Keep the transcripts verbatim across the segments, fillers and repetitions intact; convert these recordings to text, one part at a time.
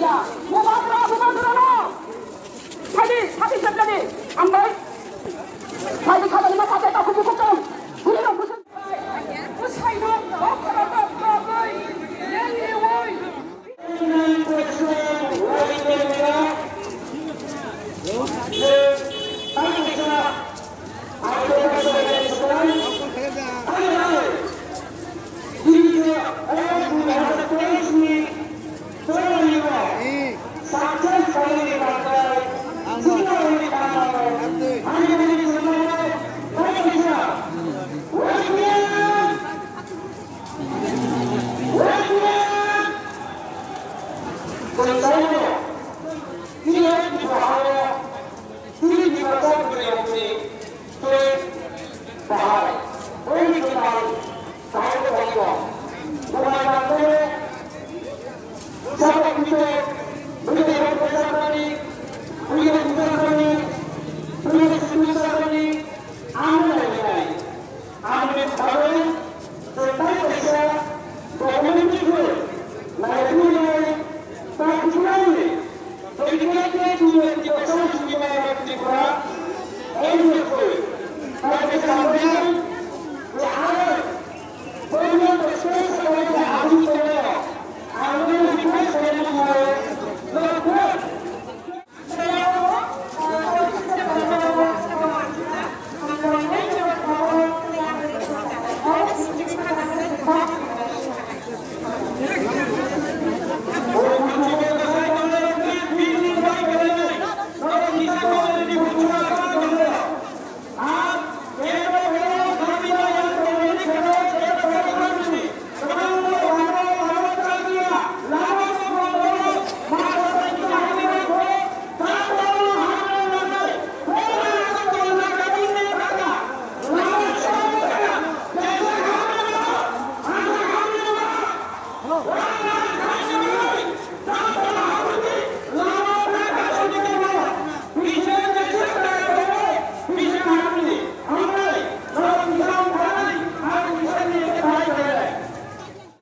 Bubagra, bubagrano. Phaidi, phaidi sepladi. Ambai. Phaidi khatani ma phaidi ta kubu kutung. Guri rok kutung. Usai dong, bokra bokra bai. Yeni woi. Amoni bagwi chwng tai kaisa documentary film naiwi tongmani, particularly dedicated to the Tibetan Autonomous Tribal Tripura, N F O. Tai kaisa ambition je aro boino space khaui khe aboni tongmani ang bono request khainani khaui no.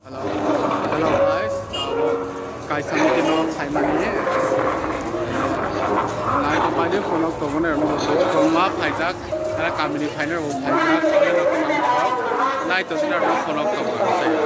Hello, hello guys, tabuk kaisa meeting o phaimani. Nai to paide phone o tongmani rok no bo tongma phaijak, era kamini phainai rok phaijak, nai to sina rok phone o tongmani.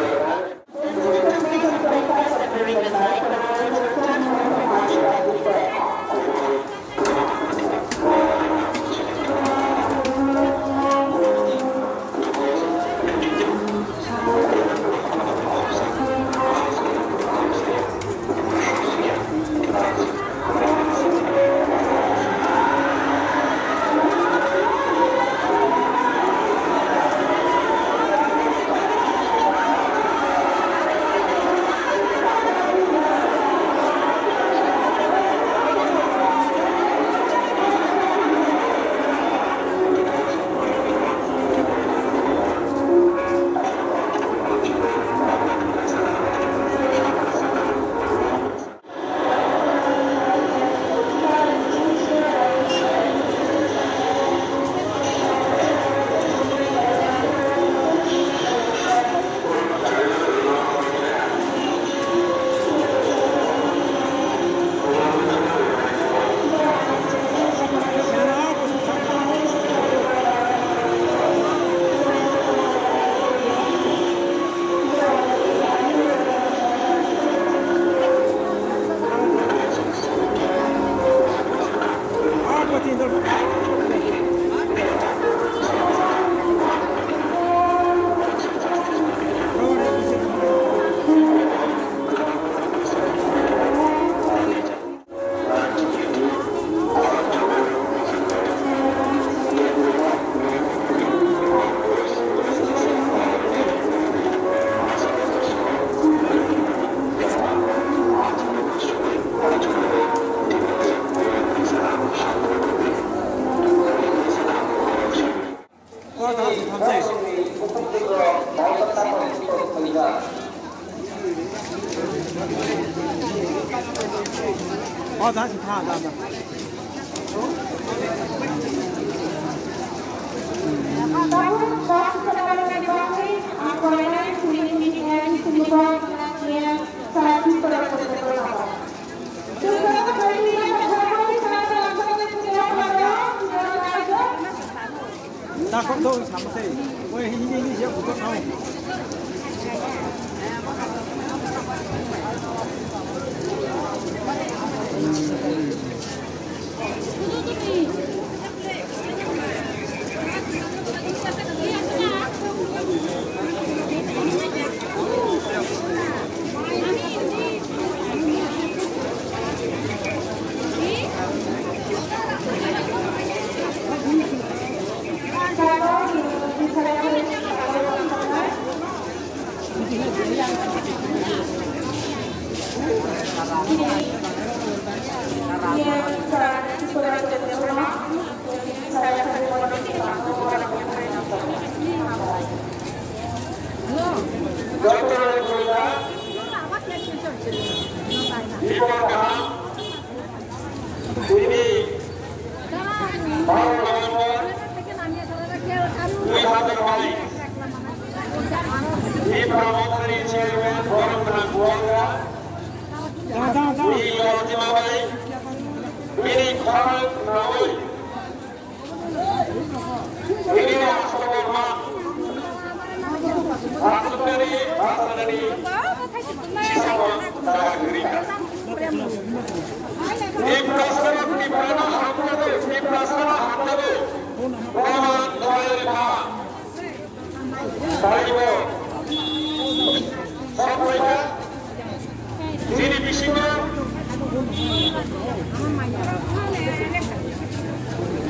Chini bisingo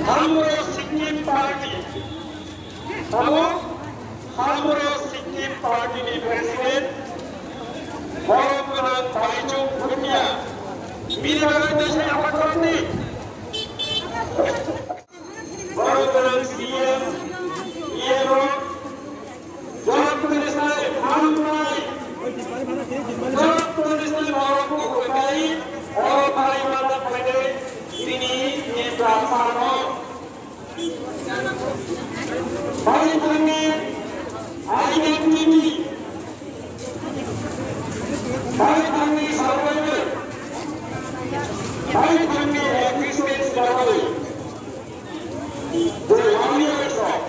Hamro Sikkim Party, abo Hamro Sikkim Party ni President borok gwnang Baichung Bhutia bini bagwi tei sai apa korokni. Borok gwnang C M, E M rok, joto ni sai phalnai, joto ni sai borok kok kwtai, oro phalai manna phainai, bini ni transfer no. Bari thangni identity. Bari thangni survival. Bari thangni existence level. The warriors of,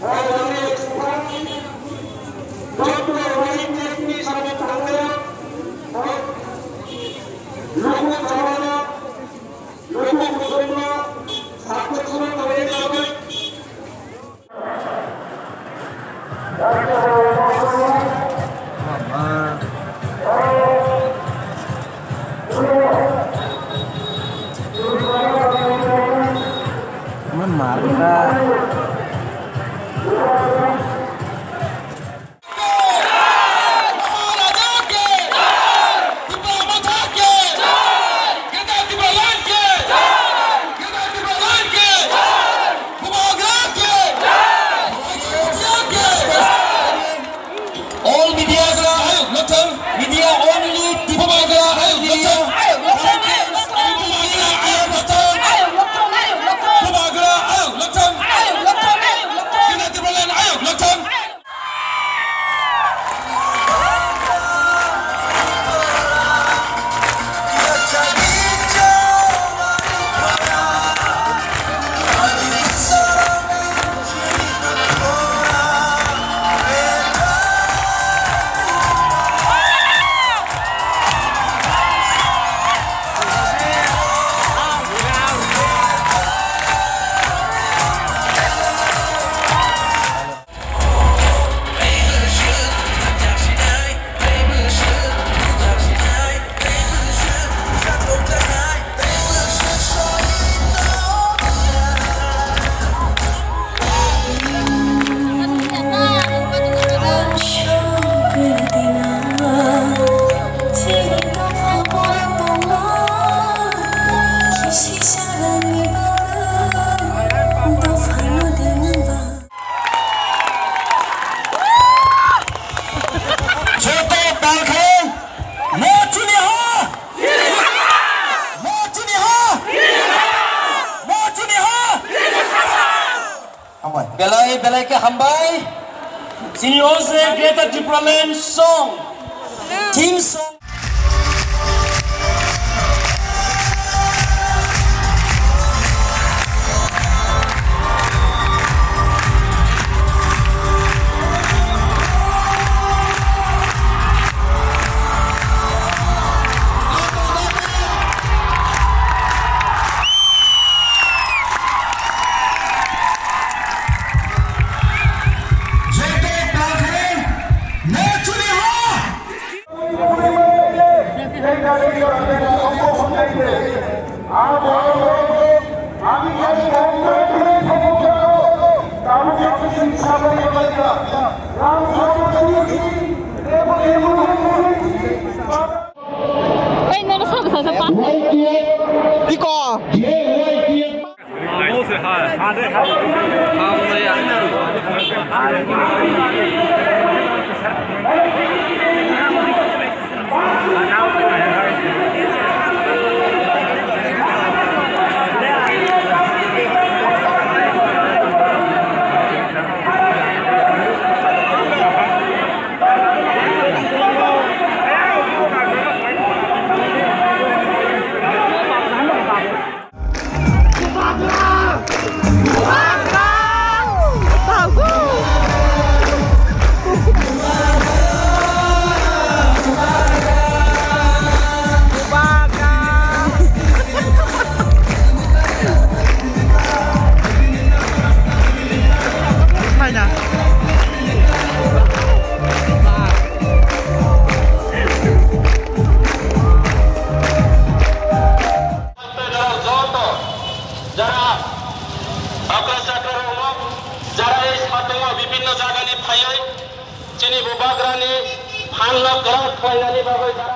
the warriors of, Doctor Wahid Jeffrey sama thangni, Luku Jawara, Luku Kusumo, Sakto Sumo Tawai Jawara. All media ayuk lokthang, media only, Bubagra ayuk lokthang, Bubagra ayuk lokthang, Bubagra ayuk lokthang. Joto talkhe mo chini ha, mo chini ha, mo chini ha. Hambai. Belai belai khe hambai. Chini o se Greater Tipraland song, theme song. Ei, nono sabo sasa pa. Iko. Joto jara okra chakra rok, jara ei satungo bibhinno jagani phaiwi chini bubagrani phanno kwrak khlainani bagwi jara